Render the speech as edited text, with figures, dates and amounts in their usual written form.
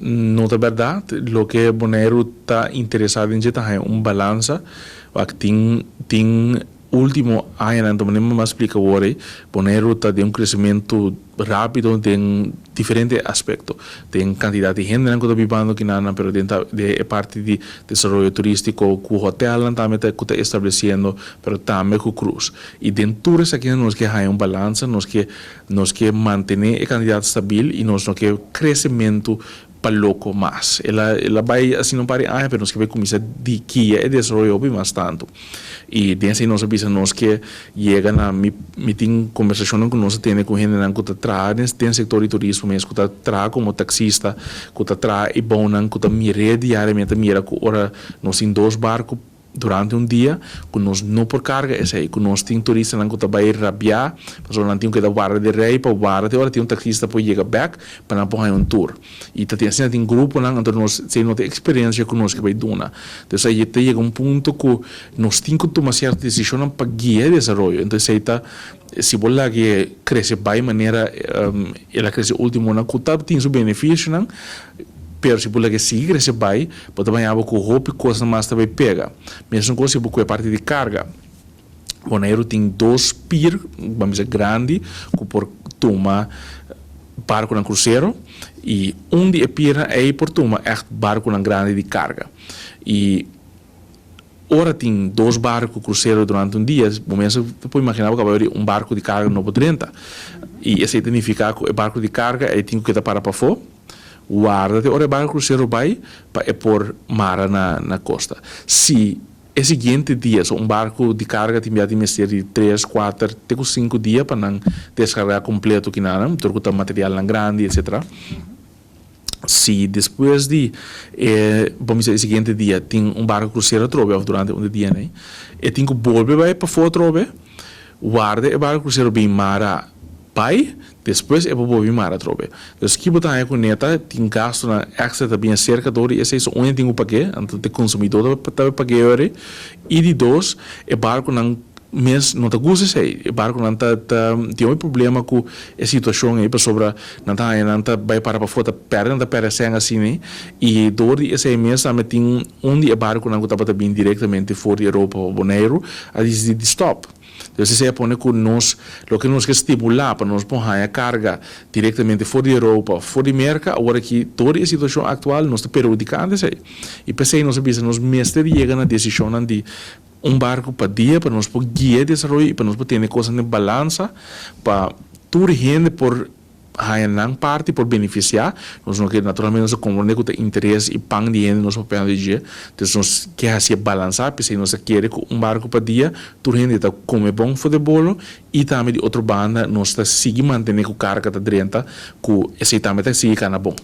No ta bèrdat. Loke Boneiru ta interesá den dje ta haña un balansa. Wak tin tin último añanan, ta manera mi a splika awor ei, Boneiru ta den un kresementu rápido den diferente aspekto. Den kantidat di hendenan ku ta bibando kinanan, pero den ta den e parti di desaroyo turístiko ku hotèlnan tambe ta ku ta establesiendo, pero tambe ku krus. I den tur esakinan nos ke haña un balansa, nos ke Nos ke mantené e kantidat stabil i nos no ke kresementu pa loko mas. El a el a bai asina un par di aña pero nos ke bai kuminsá di kia e desaroyo hopi mas tantu. I den esei nos a bisa nos ke yega na mi mi tin kombersashonnan ku nos a tene ku hendenan ku ta traha den den sektor di turismo mes ku ta traha komo taksista ku ta traha e bounan ku ta mir'é diariamente ta mira ku ora nos tin dos barku durante un dia ku nos no por karga esei, ku nos tin turistanan ku ta bai rabiá pasobra nan tin ku keda warda di rei pa warda te ora tin un taksista por yega bèk pa nan por haña un tur. I ta tin asina tin gruponan anto nos esei no ta eksperensia ku nos ke bai duna. Entonces ei ta yega un punto ku nos tin ku tuma sierto desishonnan pa guia e desaroyo. Entonces esei ta si bo lag'e krese bai manera el a krese ultimonan ku ta tin su benefisionan, Pero si bo laga e sigui krese bai, bo ta baña bo ku hopi kosnan mas ta bai pega. Mesun kos si bo kue parti di karga. Boneiru tin dos pir, ban bisa grandi, ku por tuma barkunan krusero i un di e pirnan ei por tuma ègt barkunan grandi di karga. I Ora tin dos barku krusero durante un dia, bo mes ta por imaginá bo kaba di un barku di karga no por drenta. I esei ta nifiká ku e barku di karga ei tin ku keda para pafó, warda te ora e barku krusero bai pa e por mara na na kosta. Si e siguiente dia, so un barku di karga tin bia tin mester di tres, kuater te ku sinku dia pa nan deskargá kompleto kinanan, tur ku ta materialnan grandi etsetera. Si despues di e bo mester e siguiente dia tin un barco crucero atrobe of durante un di dianan ei, e tin cu bolbe bai pafó atrobe, warda e barco crucero bin mara bai, despues e por bolbe mara atrobe. Dus ki bo ta haña cu neta tin gastonan extra ta bin acerca dor di esei, so un e tin cu pag'é, anto e consumidor ta pag'é ora ei, y di dos e barconan mes no ta gusta esei. E barkunan ta ta tin hopi problema ku e situashon ei pasobra nan ta haña nan ta bai para pafó ta pèrdè nan ta pèrdè sèn asina ei i dor di esei mes tambe tin un di e barkunan ku tabata bin direktamente for di Europa pa Boneiru a disidí di stòp. Entonces esei a pone ku nos loke nos ke stimulá pa nos por haña karga direktamente for di Europa for di Merka awor aki dor di e situashon aktual nos ta perhudikando esei i p'esei nos a bisa nos mester yega na desishonnan di Un barku pa dia pa nos por guia e desaroyo i pa nos por tene kosnan den balansa pa tur hende por haña nan parti, por benefisiá. Nos no ke, naturalmente nos ta komprondé ku ta interes i pan di hende nos papia di dje. Entonces nos ke hasié balansá, p'esei nos ta kere ku un barku pa dia tur hende ta kome bon for di bolo i tambe di otro banda nos ta sigui mantené ku karga ta drenta ku esei tambe ta sigui kana bon.